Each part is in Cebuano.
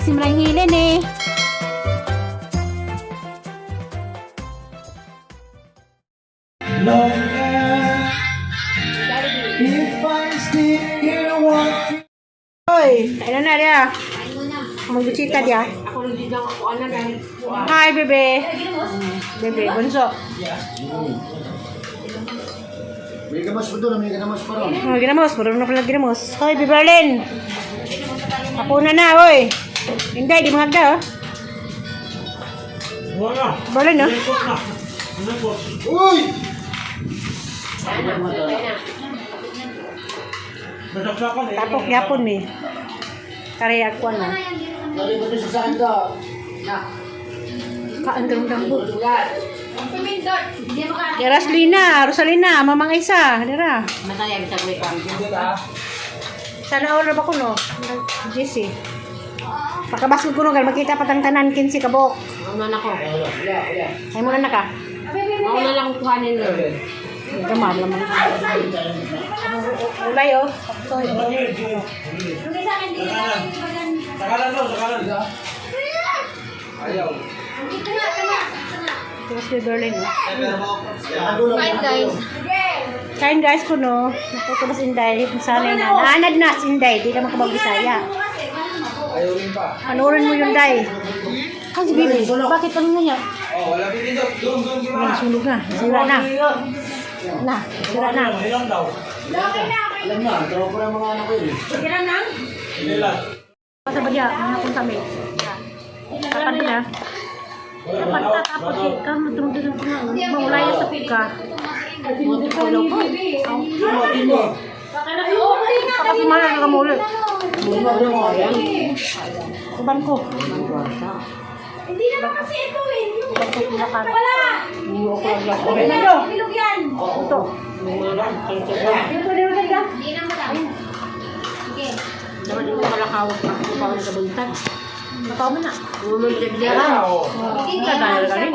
Simrang hilin eh. Long as if I still want you. Hoy, kain na dia. Magbuchita dia. Hi, bebe. Bebe, bunso. May gamas pa doon, may gamas pa ron. Oh, ginamos, marunong na pala ginamos. Hoy, Bebe Arlene. Ako na na, hoy. Hindi, di mga oh. Berlin, oh. Uy! Tapok yapon mi. Kare ako na. Dali ba sa akin ka? Kaan karong dambo. Dira Rosalina, Rosalina, mamang isa, dira. Sana all ba ko no? GC. Pakabaskog ko no, kay makita patang tanan 15 ka buok. Mauna na ko. Ay mo na ka. Mauna lang kuhanin nun. Gamam naman. Ulay oh. Sorry. Tapos may Berlin. Oh. Kain, guys. Kain guys ko no. Nakuto Inday. Sanay na. Naanad na si Inday. Di ka makabag-Bisaya. Panoorin mo yun, Day. Ang si Bibi, bakit ano na niya? Walang sunog na. Sira na. Na, sira na. Alam na, tropa ng mga anak ko yun. Sira na? Sa bagya, mga kung kami. Tapan na. Dapat tatapos eh. Ka, matulog ko na. Mawala sa puka. Baka sumala na kamulit. Uban ko. Hindi naman kasi ito eh. Yung Uban ko tulakan. wala. Ano? Bilog yan. Ito. Dito, dito, dito. Hindi na madami. Sige. Dapat yung malakawak pa. Ako pa ako nagkabuntag. Baka mo na. Hindi Wala, na dahil ka rin.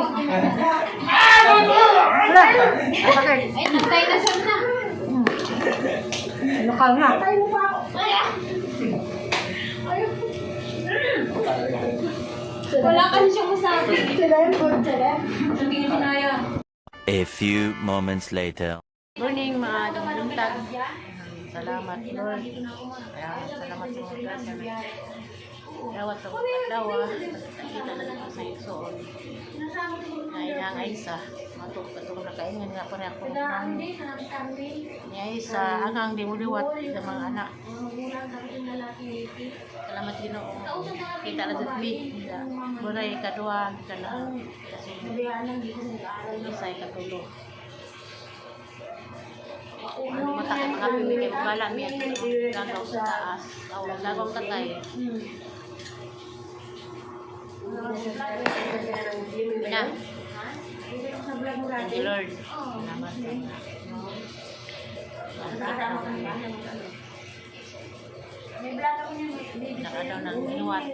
Wala. Bakit? Ay, nag-dinosaur na. Lokal nga. Ay, ah. Wala kasi siyang masabi. A few moments later. Morning, mga buntag. Salamat, Lord. Kaya, salamat sa mga grasya na dawat sa mga adlaw. Nakita na dito sa igsoon. Na inang Aisa. Matug patong nakaingan nga pa ako ng ni Aisa. Hanggang di mo liwat sa mga anak. Salamat Ginoo. Kita na sa mi. Buray kadua kana kasi isay katulo. Ano mata kay mga pimi kay bala mi at gagaw sa taas. Aw lagong tatay. Na. Thank you, Lord. Salamat. Nakadaw ng iwat.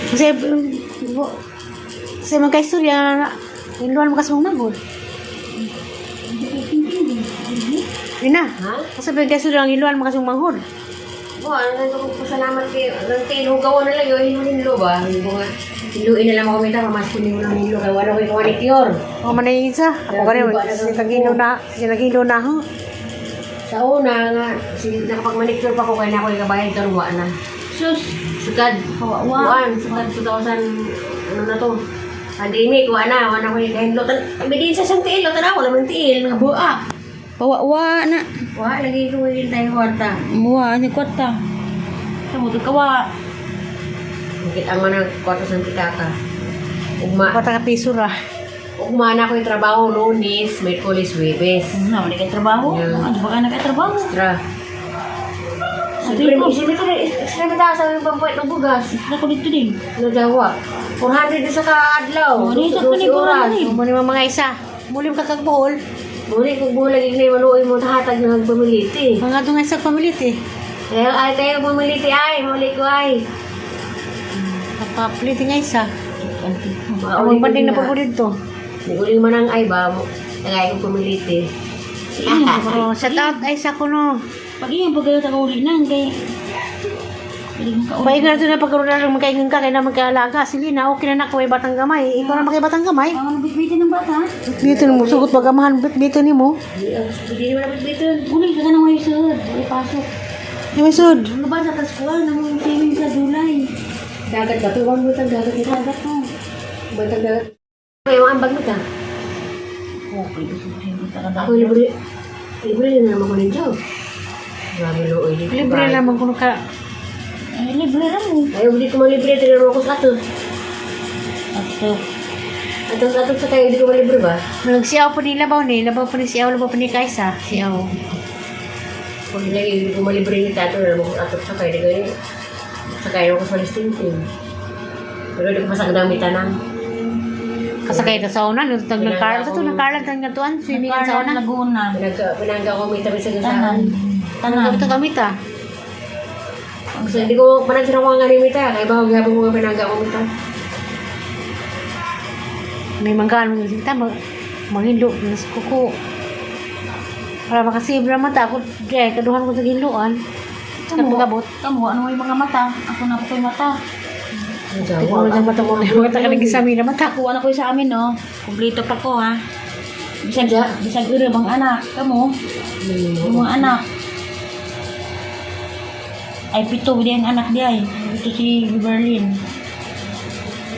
Kasi, kasi magkaistorya, inluan mo kasi mong magod. Ina, kasi magkaistorya, ang iluan mo kasi mong manghod. Bo, ano na ko pasalamat kay ang tinugaw na lang yun, hinlo ba? Hindi ko nga. Hiluin na lang ako minta, mamas kunin mo lang hilo kay wala ko ikaw ni cure. O man isa, ako ka rin, sinagilo na, sinagilo na ho. Sa una nga, sige, nakapag-manicure pa ko kaya na ako ikabayad karon wa na. Sus, sugad. Wa, sugad 2000 ano na to. Pandemic, wa na ko ikahinlo. Tan ebidensya siyang tiil, tanaw wala man tiil, nga buak. Pawa na. Wa lagi ko ngin tayo kwarta. Muha ni kwarta. Sa mo kawa. Bukit ang man ang kwarta sa tikaka. Ugma, Kata ka piso ra. ugma na ko yung trabaho Lunes, Miyerkules, Huwebes. Na wala kay trabaho. Yeah. Ano ba ka nagkatrabaho? Extra. Siyempre, siyempre, extra ba sa aming pampuwet ng bugas? Nako dito din. Ano dawa? 400 na sa kaadlaw. Oh, di sa 12 kunin ko oras. rin. Muli mo mga isa. Muli mo kakagbuhol. Muli kung bulag na maluoy mo hatag na nagpamiliti. Mga doon sa pamilit eh. Kaya ay tayo pumiliti ay, muli ko ay. Papapliti nga isa. Mauli Ang banding na ko po dito. Naguli man ang ay ba, tagay ko pumiliti. Pero shout out ay sa kuno. Pag iyang pagkayo sa kauli nang kay Pwede mong kauli. Paingan na na pagkaroon na magkaingan ka, kaya na magkaalaga. Sige na, okay na na, kaway batang gamay. Ikaw na makay batang gamay. Ang bitbitin ng bata. Dito mo, sugot pagamahan, dito ni mo. Hindi naman bitbitin. Uli ka na ngayon sir. Ay pasok. Di may sud. Ano ba sa kaskuan? Ang swimming sa July. Dagat ba? Tuwang mo dagat ito. Dagat to. Bantang dagat. May mga ambag mo ka. Okay, gusto ko siya ka Ako libre. Libre na naman ko ninyo. Grabe looy. Libre lamang kuno ka. Ay, libre ra mo. Ayaw, hindi ko malibre. Tignan mo ako sa ato. Ato. Ato sa ato sa kayo, hindi ko malibre ba? Nagsiyaw po ni labaw ni, labaw po ni siyaw, labaw po ni Kaisa. Siyaw. Kung hindi ko malibre ni tato, alam mo ato sa kayo, di sa kayo ako sa listing team. Pero di ko masagdang tanan. Kasakay ta sa una, nung tag nagkarlan sa to, nagkarlan tag natuan, swimming sa una. Laguna. Pinangga ko may tabi sa Tanan. gasaan. Tanan. Ito kami ta. So, hindi ko panagsira ko ang ganimita. Kaya ba, gabang ko pinangga ko mita. May manggaan mo ta, manghilo nas kuko. Para makasave naman ta ako, kaya kaduhan ko sa ginluan. Nagpagabot. Kamu, ano yung mga mata? Ako na po yung mata. Tignan mo mata mo, mga ta ka nag-isami na mata. Kuha na ko sa amin, no? Kumpleto pa ko, ha? Bisag, bisag uro bang anak? Kamu? Yung mga anak. Ay, pito, di ang anak di ay. Ito si Berlin.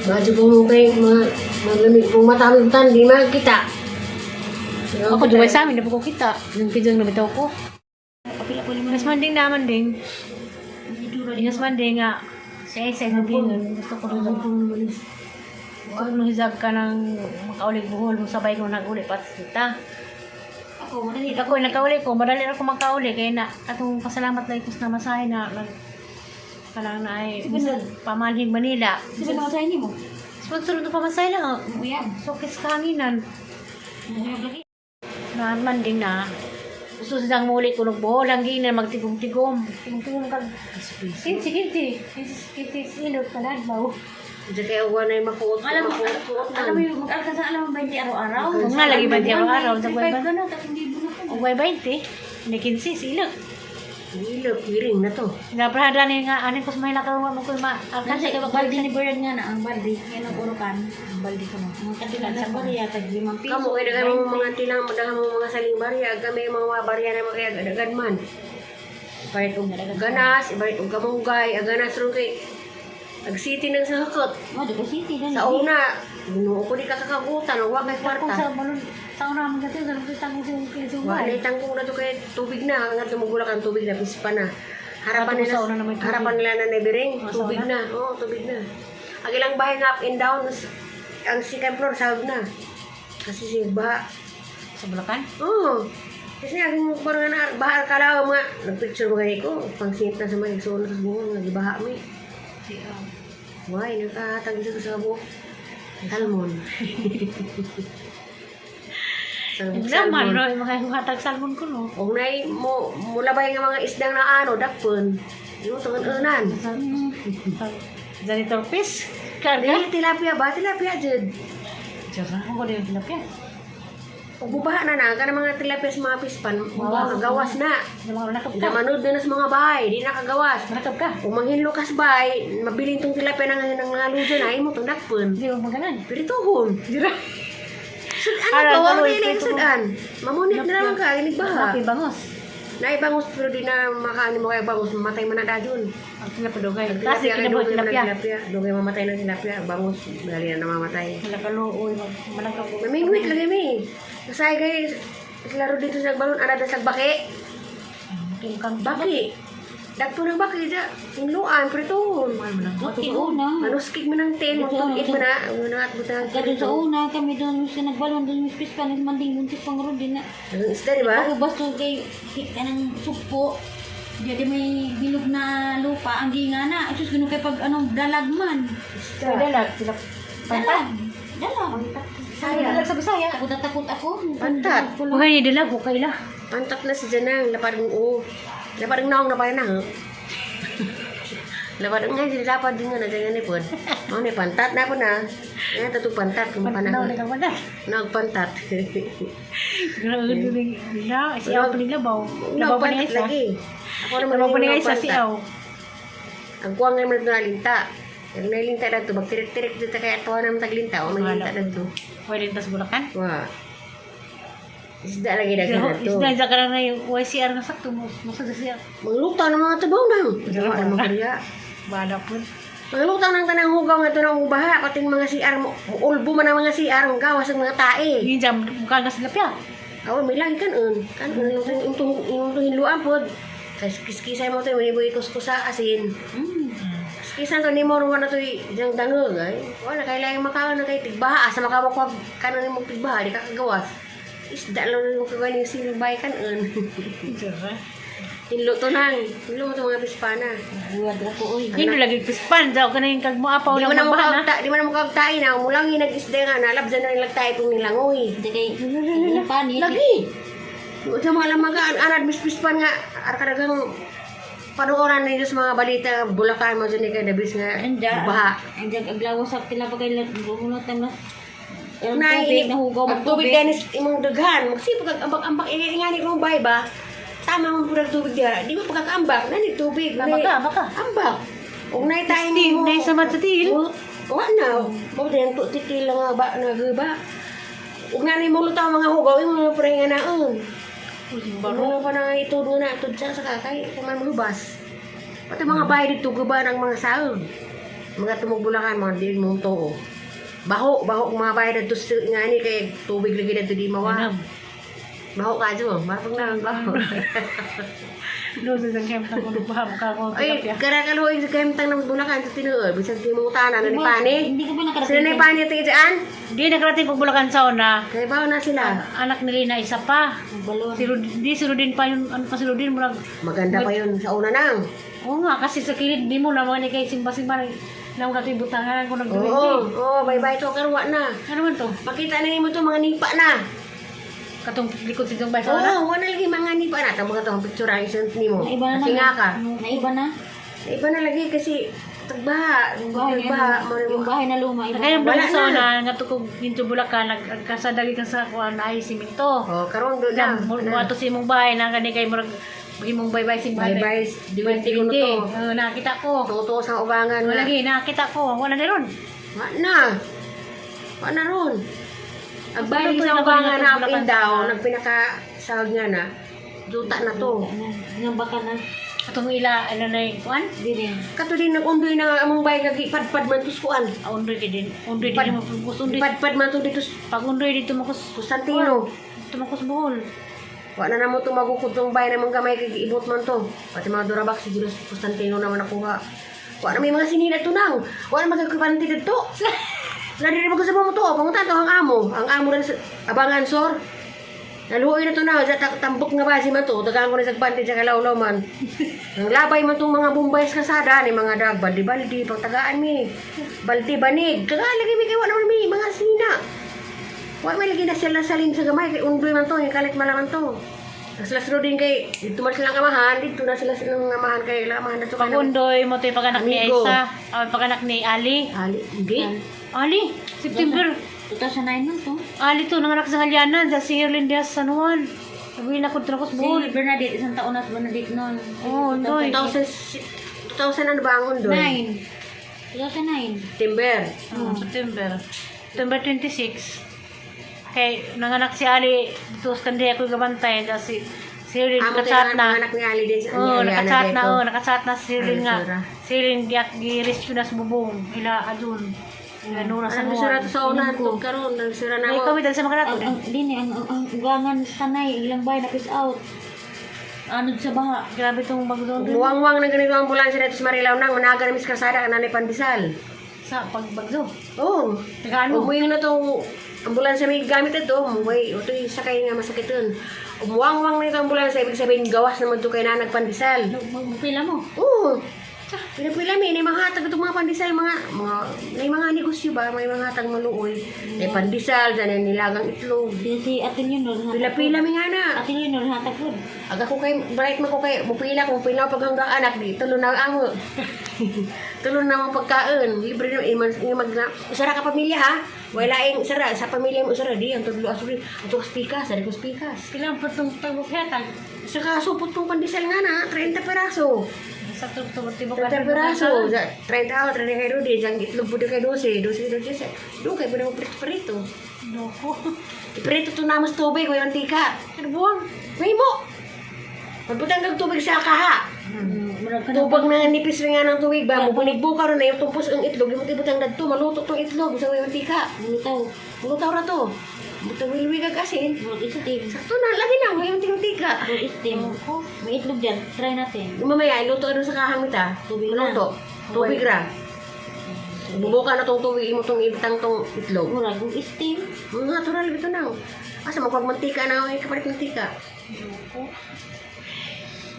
Medyo kung kay mga malamig kung matamig tan, di makita. Ako duway sa amin, ko kita. Yung pidong nabitaw ko. Kapila ko lima. Mas manding naman ding. Mas manding nga. Sa isa sa bingon. Gusto ko rin gusto ko nung hizag ka ng makaulig buhol. Mo sabay ko nag-uli pat kita. Ako, madali. Ako nagkauli ko, madali ako makauli kaya na atong pasalamat lang ko sa namasahe na kanang na ay pamanhig Manila. Sige na sa inyo mo. Sponsor to pamasahe lang. Uyan. Sukis kahanginan. Uyan lagi. Na manding na. Gusto silang muli ko buhol ang ginan magtigom-tigom. Tigom-tigom kag kinsi kinsi kinsi kinsi ilot panadlaw. Diyan kaya uwan na yung makuot. Alam mo, makuot alam mo yung mag-alkan sa alam mo 20 araw-araw. Kung nga lagi 20 araw-araw, Sa sa ka na, tapos hindi mo na ko. Ug 20, ni kinsi sa ilot. Hilo, piring na to. Naprahada ni nga aning ko sa mahila ka mo ko ma alkan Kasi sa balde ni Bernard nga na, ang balde. Yan ang urukan. Ang balde ko mo. Ang katila sa barya, tag 5 piso. Kamu kaya na mo mga tilang, madahan mo mga saling barya, kami mga barya na mga agad man. Ibarit og ganas, ibarit og kamunggay, aganas ron kay ag city nang sa hakot. Mo, di ko city. dali. Sa una, ginoo ko di kakakagutan, wa kay Kung kwarta. sa balon sa una man kasi sa tangong sa Wa sungay. na tangkong na to kay tubig na, hanggang tumugulak ang tubig na pispa na. Harapan Ato nila, sa una na may tubig. harapan nila na nebiring, Sa tubig una? na. Oo, tubig na. Ang ilang bahay nga up and down, ang second floor sahog na. Kasi si baha. Sa Bulacan. Oo. Kasi nga, kung parang na, baha kalaw mga, nagpicture mo gani ko, pang na sa mga igsoon sa buhong, nagibaha mo eh. Why, nakahatag dito sa buhok. Salmon. Naman Salmon. no, mga hatag salmon ko no. Kung nay mo mulabay nga mga isdang na ano, dakpon. Yung tungan-unan. Janitor fish. Karga. Dili tilapia ba? Tilapia jud. Diyan ako din tilapia. Ug bubaha na na kana mga tilapia sa mga pispan, gawas na. Sa mga nakap ka. Namanod na na sa mga bahay, di na kagawas. Manakap ka. Kung manghinlo ka sa bahay, mabilin tong tilapia nang nangalo dyan, ay mo tong dakpon. Hindi mo maganan. Pero tuhon. Dira. Sudan Aral, ka, wala tuloy, na yung tuloy. sudan. Mamunit na lang ka, ginig baha. Happy bangos. Naibangos pero di na makaano mo kaya bangos, mamatay man na dayon. Ang tilapia dugay. Ang Kasi tilapia kay kinabuhi dugay man ang tilapia. tilapia. Dugay mamatay ng tilapia, bangos, dali na namamatay. Malakaluoy, malakaw. Mamingwit lagi mi. Kasay kay laro dito sa balon, ara sa baki. Kang Baki. Dagpo ng baki da. Hinluan prituhon. Buti una. Manuskig man ang tin, magtugit man na, una at butang. Kadto sa una, kami doon sa nagbalon, doon sa pispan, manding buntis pang ron din na. Ang isda, di ba? Ako basto kay hit ka ng sukpo. Di di may bilog na lupa, ang ginga na. Ay, sus, ganun kay pag anong dalag man. May dalag tilapia. Dalag. Dalag. Dalag sa Bisaya. Takot na takot ako. Pantat. Uy, dalag okay la. Pantat na si Janang, laparang oo. Laparang naong na pa na. Lapad nga sila lapad din nga na ganyan ni pod. Mao ni pantat na po na. Nga tato pantat kung Pantaw panahon. na ka wala. Nagpantat. Grabe na, siyaw pa nila baw. Labaw pa niya Nagpantat isa. lagi. Ako naman Labaw pa yung niya isa nagpantat. siyaw. Ang kuwang nga naman nalinta. Ang nalinta na to, magtirik-tirik dito kaya tuwa naman taglinta. O may linta na to. Pwede tas Bulacan. Wa. Isda lagi na na to. Isda sa karan na yung YCR nga sakto mo. Musa sa siya. Manglutaw ng mga tabaw nang. Gawa ng mga kariya. Bala po. Manglutaw ng tanang hugaw nga ito ng ubaha. Pating mga CR, ulbo man ang mga CR, ang gawas ang mga tae. Yung jam, mukha nga sila pya. Aw, may lang kan un. Kan un yung yung hinluan pod. Kas kiskisay mo to, may buhay kuskusa asin. Kiskisan to ni mo ruwan na to diyang dangog ay. Wala kay laing makaon na kay tigbaha asa makamakuha kanon nimo tigbaha di ka kagawas. Isda lang yung kagaling silbay kan un. Dira. Hinlo to nang. Hinlo mo to mga pispana. Buwag ako oy. Hindi lagi pispan daw ka na yung kagmuapaw Di lang mo na mabahan ha. mukha di mo na mukha tayo na mulang yung nag-isda nga nalabsan na nilang tayo kung nilangoy. Hindi kay hindi panit. Lagi. Sa mga lamagaan, anad mispispan nga, arkadagang panuoran ninyo sa mga balita, Bulacan mo dyan kay Dabis nga, Anja. baha. Anja aglawas sa tinapagay bumunot na mas. Ang Na, tubig nahugaw ang tubig danis imong daghan, magsipag kag ambak-ambak, ingani mo bay ba? Tama mo purag tubig diha, di mo pagkakaambak, nani tubig. Baka, baka. Ambak. Ug nay tayo Steve, mo. nay sama sa til. Wa na. Mo din to titil lang nga ba nagba. Ug nani mo lutaw mga hugaw imo pure nga naon. Baro pa na itod nga na tud sa kakay kuman mahubas. Pati mga bahay dito guba ng mga saog. Mga tumugbulakan mga dili mong too. Baho, baho ang mga bahay dito sa nga ni kay tubig lagi dito di mawa. Ano? Baho ka dyan, marapag na ang baho. Doon sa isang camp na kung baha mukha ko Ay, tilapia. karakaloy sa kahimtang ng Bulacan sa tinuod. Bisag di mo tanan ni pani. Hindi ka ba nakarating? Sila na pani tingin dyan. Di nakarating kong Bulacan sa una. Kaya baho na sila. Anak ni Lina isa pa. Balon. Si Rud, di si Rudin pa yun, ano pa si Rudin, murag, Maganda pa yun sa una nang. oo nga, kasi sa kilid di mo naman ni kay simba-simba, na mga katibutangan ko nagduwindi. Oo, oo, bye-bye to, karwa na. Ano man to? Pakita na nimo to mga nipa na. Katong likod sa itong Oo, bay sa una? wala lagi mga nipa na. Tamo ka to ang picture ang isang nimo. Naiba na Kasi nga ka. Naiba na. Naiba na lagi kasi tagbaha, Yung bahay tagbaha, na, mo yung bahay na luma. Iba. Kaya Wala wala sa na. una, nga to kong into Bulacan, nagkasadali ka sa kuan ay simento. Oh, karon do na. Na, mo ato sa imong bahay, na gani kay murag imong baybay simbahan. Bye-bye, diwente ko na to. Oo, nakita ko. Totoo sa ubangan Wala na. lagi, nakita ko. Wala na ron. Wa na. Wa na ron. Ang Basta bahay to sa yung ubangan na up Bulacan and down, sa- nagpinaka sahod nga na. Juta na to. Nang baka na. Atong ila, ano na yung kuan? Dili. Kato din nag-undoy na among bahay kag padpad man to kuan. Ah, undoy kay din. Undoy din mo pagkus undoy. Padpad man to dito sa Pag undoy dito mo kus Constantino. tumakos Bohol. Wa na namo tumagukod tong bahay namang gamay kay giibot man to. Pati mga Durabax siguro sa Constantino naman nakuha. Wa na may mga sinina to nang. Wa na magkakapante dito. Nadiri mo sa mo to. Pangunta to ang amo. Ang amo rin sa abangan sor. Naluoy na to na sa tambok nga base man to. Tagaan ko na sa bante sa kalawlaw man. Ang labay man tong mga bombay sa kasada ni mga dag baldi baldi pagtagaan mi. Baldi banig. Tagaan lagi mi kay wa naman mi mga sinina. Wa may lagi na sila salin sa gamay kay undoy man to, yung kalit malaman to. Sila sila din kay dito man silang amahan, dito na sila silang amahan kay amahan na to Pag undoy mo to yung pag-anak ni Amigo. Aisa, ah, pag-anak ni Ali. Ali, hindi. Ali, September. 2009 nun to. Ali to, nanganak sa Halyanan, sa si Herlin Diaz San Juan. Sabi na ko tinakos Si Bohol. Bernadette, isang taon na si Bernadette nun. Oo, undoy. 2000 2000 ano ba ang undoy? 9. 2009. September. Oh, September. September 26. Kay nanganak si Ali dito sa kandi ako gabantay kasi si Herlin Amo tayo nakachat ang na. anak ni Ali din sa Oh, nakachat na, oh, nakachat na si Herlin nga. Sura. Si Herlin giyak gi-rescue na sa bubong. Ila adun. Ila Nora San Ang sura Juan. to sa una to karon, ang sura na Ay ako. kami dahil sa makarato. Ang, ang, din eh, ang ugangan sa tanay, ilang bahay na piss out. Anod sa baha. Grabe itong bagdong dun. Muwang-wang na ganito ang ambulansya dito sa Marilao nang unaga na mis kalsada kananay pandesal. Sa pagbagso. Oh. Taga ano? Umuwi na tong ambulansya may gamit ito. Umuwi. Ito yung sakay nga masakit yun. Umuwang-wang na ito ambulansya. Ibig sabihin, gawas naman ito kay nanag pandesal. Magpila mo. Oo. Pila-pila mi, may mga hatag itong mga pandesal, mga, may mga negosyo ba, may mga hatag maluoy. May pandesal, dyan ay nilagang itlog. Di si Ate Leonor. Pila-pila mi nga na. Ate Leonor, hatag po. Aga ko kay, bright man ko kay, mupila ko, mupila ko pag hanggang anak, di, tulo na ang amo. Tulo na ang pagkaon. Libre na, iman, imag na. Usara ka pamilya ha? Wala yung usara, sa pamilya mo usara, di, ang tudlo asuri, ang tukas pikas, ari ko pikas. Pila ang putong tagok hatag. Sa kaso, putong pandesal nga na, 30 peraso. Sa tubok tibok 30 peraso, 30 ako, 30 kay Rudy, diyang itlog po kay 12, 12, 12, doon kay pwede mo prito-prito. Loko. Iprito to namos tubig, way mantika. Ano buwang? May mo! Magbutang kag tubig sa kaha. Murag ka na. Tubag na nipis rin nga ng tubig ba? Mubunig buka ron na yung tumpos ang itlog. Yung ibutang dadto, maluto tong itlog sa way mantika. Mulutaw. Malutaw ra to. Butang wilwig ag asin. Murag itim. Sakto na, lagi na, way mantika. Murag itim. May itlog dyan. Try natin. Mamaya, iluto rin sa kahang mita. Tubig na. Maluto. Tubig ra. Bubuka na tong tubig, imo tong ibutang tong itlog. Murag ug steam. Mga natural bito na. Asa mo kag mantika na ay kapalit mantika.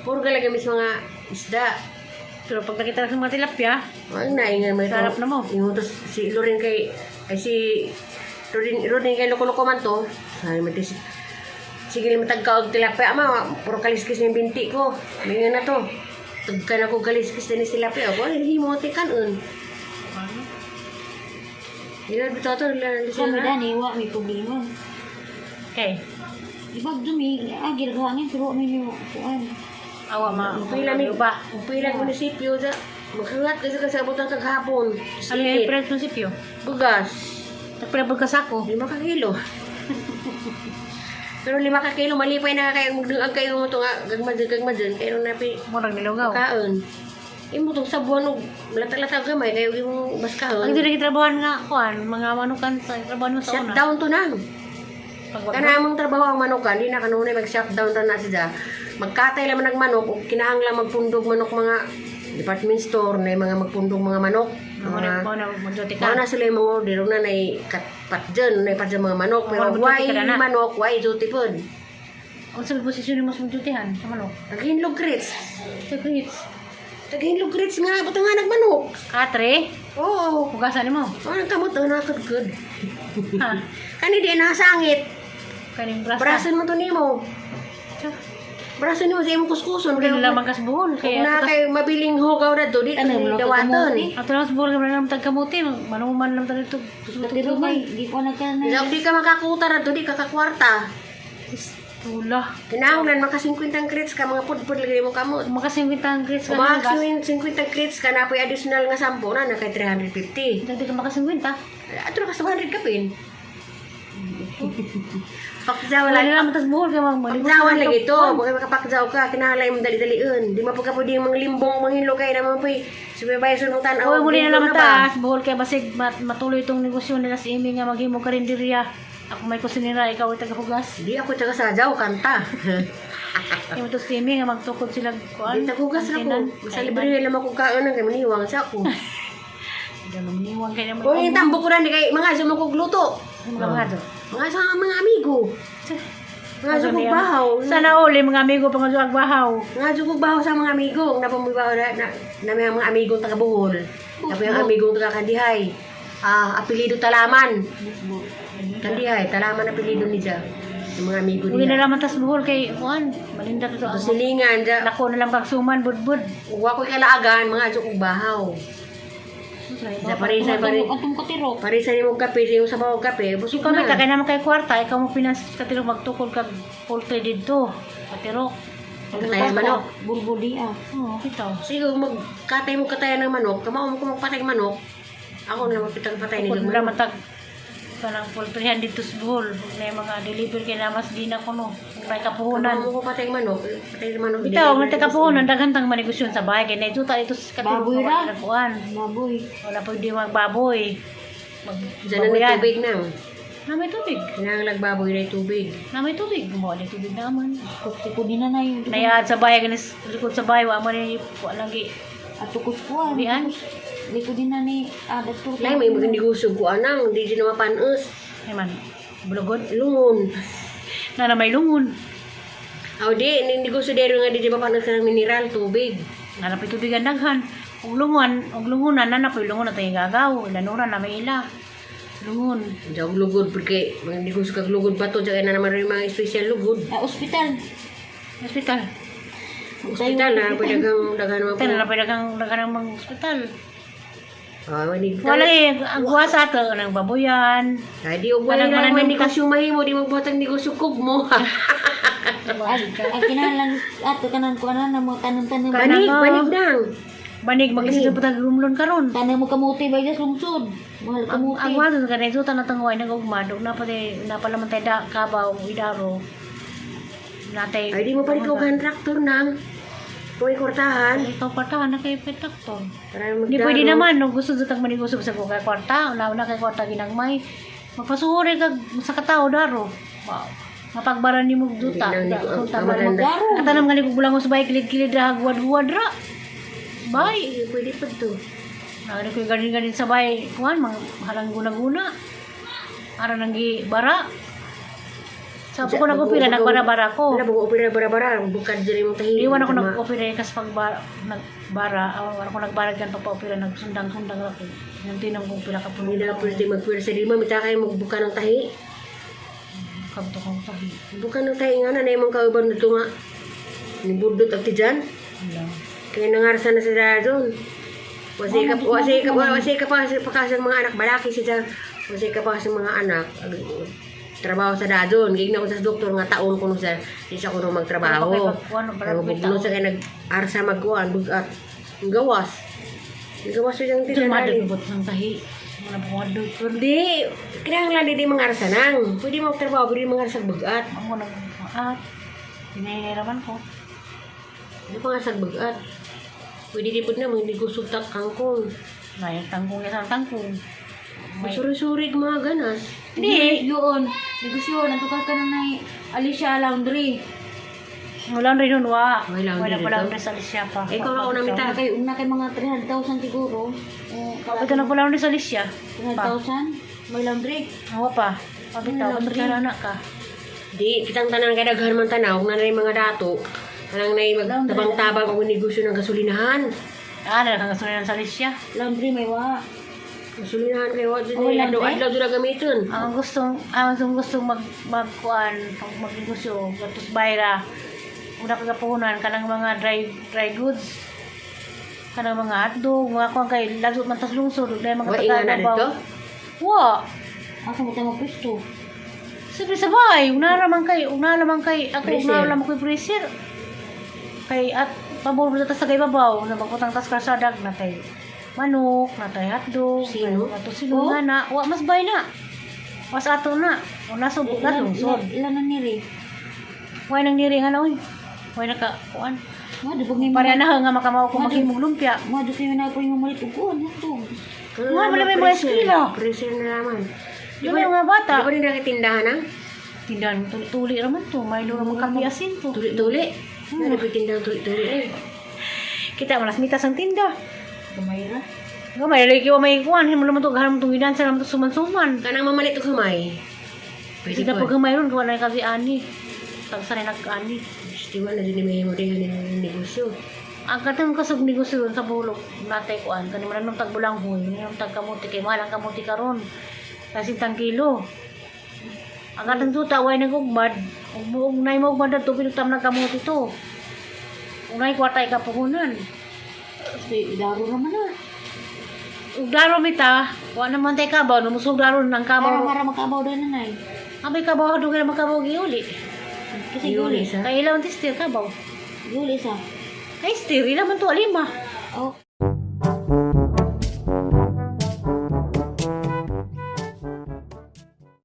Puro galaga mis mga isda. Pero pag nakita sa mga tilapia, Ang naingan mo ito. Sarap na mo. Yung tos, si Lorin kay ay si Lorin Lorin kay loko-loko man to. Sabi mo tis sige mo tagkaog tilapia ma, puro kaliskis ng binti ko. Mingan na to. Tagka na ko kaliskis din ni tilapia. Ako ay himo tikan un. Ila bitaw to ila Sa na. dani wa may problema. okay. Ibag dumi, agil hangin pero may niyo kuan. Awa ma. Pila mi ba? Pila munisipyo sa maghulat kasi kasabot ang taghapon. Ano yung friends munisipyo? Bugas. Tagpila ka sako. 5 ka kilo. Pero 5 ka kilo, malipay na kayo magduag kayo mo ito nga, gagma dyan, gagma dyan, kayo nung napi, Murag nilugaw. kaon. Imo tong sabuan og latag-latag gamay, kayo imong baskahon. Ang dili gitrabahan nga kuan, mga manukan sa trabahan mo sa Shut una. down to na. Pag Kana among trabaho ang manukan, di na kanunay mag-shutdown ra na sila. Magkatay lang man manok, ug kinahanglan magpundog manok mga department store na yung mga magpundog mga manok. mga Mga mo na magduty Mao ka. na sila yung mga order, una na katpat dyan, na dyan mga manok. Pero Mga why duty ka na na. manok, why duty pod? Unsa may posisyon nimo sa magdutyhan sa manok? Taghinlog krits. Sa grits. Taghinlog krits nga, buta nga nagmanok. Katre, Oo. hugasan nimo. Oh, nagkamot, oh, nakagud. Ha. Kani di nasangit. Kaning brasa. Brason mo to nimo. Brason nimo sa imong kuskuson. Kaya lamang kas buhol Kaya kaya na kay mabiling hugaw na do, di Ano, ano, luto dawaton. kamote? ato lang sa buhol kay lang tagkamuti, manuman lang ta dito. Pero may di ko na ka na. Di di ka makakuta na do, di ka kakwarta. Tula. Kinahanglan maka 50 crates ka, mga pudpud lagi mo kamot. Makasingwit ang grits ka Kung ng gas. maka 50 crates ka na po'y additional nga 10 na, na kay 350. Hindi ka makasingwit ah. Ato na ka sa 100 ka pin. Pakjaw Wala lang. na lang tas buhol kay mag Pakjawan lagi ito. Baka makapakjaw ka, kinahanglan imong dali-dalion. Di mo pagka pwede yung mga limbong, mga hinlo kay naman po'y supervisor mong tanaw. Uy, muli na Hinlo lang ba? taas buhol kay basig matuloy itong negosyo nila si Amy nga maghimo ka rin diriya. Ako may kusinira, ikaw ay tagahugas. Di ako taga sadyaw, kanta. Kaya mo to si Amy nga magtukod sila kuan. Di tagugas ra ko. kantinan. Basta libre lang ako kaon kay maniwang sa ako. Maniwang kay naman. Kung yung tambo ko rin, di kay mga aso mo kog luto. Mga mga do. Mga sa mga amigo. Mga aso kog bahaw. Sana uli mga amigo pang bahaw. Mga aso kog bahaw sa mga amigo. Napamubahaw na, na, na may mga amigong taga Bohol. Na may mga amigong taga Kandihay. Ah, apelido Talaman. Kandihay, Talaman apelido niya. Yung mga amigo Uli na niya. lang tas buhol kay kuan. Malinda to Sa silingan, dya. Lako na lang kag suman budbud. Uwa ko'y kalaagan, mga aso kog bahaw. Sa parisay, pare, Atong katirok. parisay mo kape, sa yung sabaw kape, busog Ikaw may na. kaya naman kay kwarta, ikaw mo pinas katirok magtukod kag poultry didto. Katirok. Kaya manok. Bulbuli ah. Oo, kita. Sige, magkatay mo katay ng manok, kamao mo kung magpatay ng manok, ako na magpitang patay Tukod nila mo lang manok. matag kanang poultryhan dito sa Bohol. Na yung mga deliver kay namas di na kuno. May kapuhunan. Kamao mo kung patay ng manok, patay ng manok. Bitaw, may kapuhunan daghan tang manegosyon sa bahay kay naituta dito sa katirok. Baboy ra. Wala kuan. Baboy. Wala pwede magbaboy. Mag Diyan na may baboyan. tubig na. Na may tubig. Kinahanglan baboy na yung tubig. Na may tubig. Gumawa na tubig naman. Kuko din na na yung Nayaad sa bahay ganis likod sa bahay wa man ni wa lagi. Ato kuskuan. Diyan. Liko din na ni adat to. Lai, may mga negosyo ko anang, di dyan na mapanos. Ay man, bulugod. Lungon. Na na may lungon. Aw di, ni negosyo dero nga di dyan mapanos ng mineral, tubig. Nga na pa'y tubigan daghan. Ug lungon, ug lungonan na na po lungon na tayo gagaw. Ilanuran na may ila. Lungon. Diyan lugod porque mga negosyo kag lugod pa to diyan na naman rin mga espesyal lugod. Ah, ospital. Hospital. Hospital na pwede kang daghan mga Hospital na pwede kang daghan ng mga hospital. Ah, wala. Wala eh, ang guwasa to ng baboyan. Ay, di og wala Walang na manan may ka- negosyo mahimo, di magbuhat ang negosyo kog mo. Ang kinahanglan ato kanan ko ano na mo tanom-tanom. Banig, Kanang, banig dang. Banig maglisod pa tag rumlon karon. Tanom mo kamuti ba dyan lungsod. Mahal Ang kamuti. ang wasa sa kanay sutan na tangway nagugma dog na pati napalaman tay da kabaw idaro. Natay. Ay, di mo pa ikaw kontraktor nang. Kung ikortahan. Ikaw kwarta na kay petaktor. Para Hindi magdaro. pwede naman no gusto sa kag manigosyo sa kay kwarta, una una kay kwarta ginagmay. Magpasuhuri kag sa katao daro. Wow. Mapagbara ni mo duta. Hindi na, Kung ang tama mo. maganda. Katanam nga ni kog sa bay kilid-kilid ra huwad-huwad ra. Bay. Sige, pwede pa to. Ano ko ganin-ganin sa bay, kuan mga halang guna-guna. Ara nang gi bara. Sa ko nag-opera, nagbara-bara ko. Wala, bago opera bara-bara. Bukad dyan yung tahi. Iwan ako nag-opera kas pag nagbara, awan ako nagbara gan pagpa-opera, nagsundang-sundang ako. Nantinang kong pila ka puno. Hindi na pwede magpwede sa lima. Mita kayo magbuka ng tahi. Kabto kong tahi. Buka ng tahi nga na na imong kauban dito nga. Nibudot ang tiyan. Wala. Kaya nangarsa na sila doon. Wasi ka pa pakasang mga anak balaki sila. Wasi ka pa sa mga anak. Trabaho sa dadon. Gigna ko sa doktor nga taon ko no sa di siya kuno magtrabaho. Para Kaya bugno sa kay nag-arsa magkuan bugat. Gawas. Gawas siya ang Ito tiyan. madugubot ng tahi. Wala pa ko doktor. Di, kinahanglan di mga arsa nang. Pwede magtrabaho, pwede mga arsa bugat. Ako nag at hinahiraman ko. Di pa nga sa bugat. Pwede di po na mga negosyo tak kangkong. May tangkong isang tangkong. May- Suri-suri mga ganas. Hindi. Yun. Negosyo. Nantukal ka na na Alicia Laundry. Wala rin nun, wa. Wala Wala rin pa lang dito? rin sa Alicia pa. Eh, ikaw ako na mita. Una kay, una kay mga 300,000 siguro. O, Ito na pala rin sa Alicia. 300,000? May laundry. Awa pa. Pabitaw, Wala ba't ka na ka? Di, kitang tanan kay daghan man tanaw, na na mga dato. Kanang nay magtabang-tabang og negosyo ng gasolinahan. Ah, nagkakasunan sa Alicia. Laundry may wa. Gasolinahan kay wa jud Oh, ni laundry? adlaw adlaw jud na gamiton. Ang gustong magkuan, magnegosyo, gatos bayra. Una ka kapuhunan kanang mga dry dry goods. Kanang mga hotdog, mga kuan kay lagot man tas lungsod, ug dahil mga Wa inga na dito. Wa. Asa mo tayo magpwesto? Siyempre sabay, una raman kay, ako Freezer. una raman ko'y freezer. Kay at pabor mo sa tas sa kay babaw, na magputang tas kalsadag na tay manok, na tay hotdog, Sino? na to sino nga na, wa mas bay na. Was ato na. Una subok na lungsod. Ilan na niri? Way nang niri nga na oy. Way naka kuan. Mo, di pag may Pareha na nga makamaw ko maghimog lumpia. Mo, di kayo na po yung mamalit og kuan hotdog. Kanang Nga, wala may mga eskwela. Freezer na naman. Di ba yung mga bata? Di ba rin nakitindahan ang? Tindahan tuli-tuli raman to, Milo raman kape asin to. Tuli-tuli. Ano pa tindahan tuli-tuli eh. Kita malas mitas ang tinda. Gamay ra. Nga may lagi wa may kuan, himo naman to gahan mo tong gidansa naman to suman-suman. Kanang mamalit og humay. Pwede Pwede na po. pag mayroon gawa na kasi ani. Tagsa na nag-ani. Di ba na din may mo din ang negosyo. Ang katong kasog negosyo ron sa bulok natay kuan kani man nung tagbulang huy, nung tagkamuti kay mahal ang kamuti karon. Kasi tang kilo. Ang katong tuta way nagugmad, ug buong nay mo ugmad to pinutam ng kamuti to. Unay kwarta ikapuhunan. Kasi idaro naman na. Ug daro mita, wa naman tay kabaw, numusog daro ng Para kabaw. para makabaw doon nanay. Abay kabaw dugay na makabaw giuli. Kasi Yuli guli. sa. Kay ilaw ang tistir kabaw. Guli sa. Kay stir ila man to alima. Oh.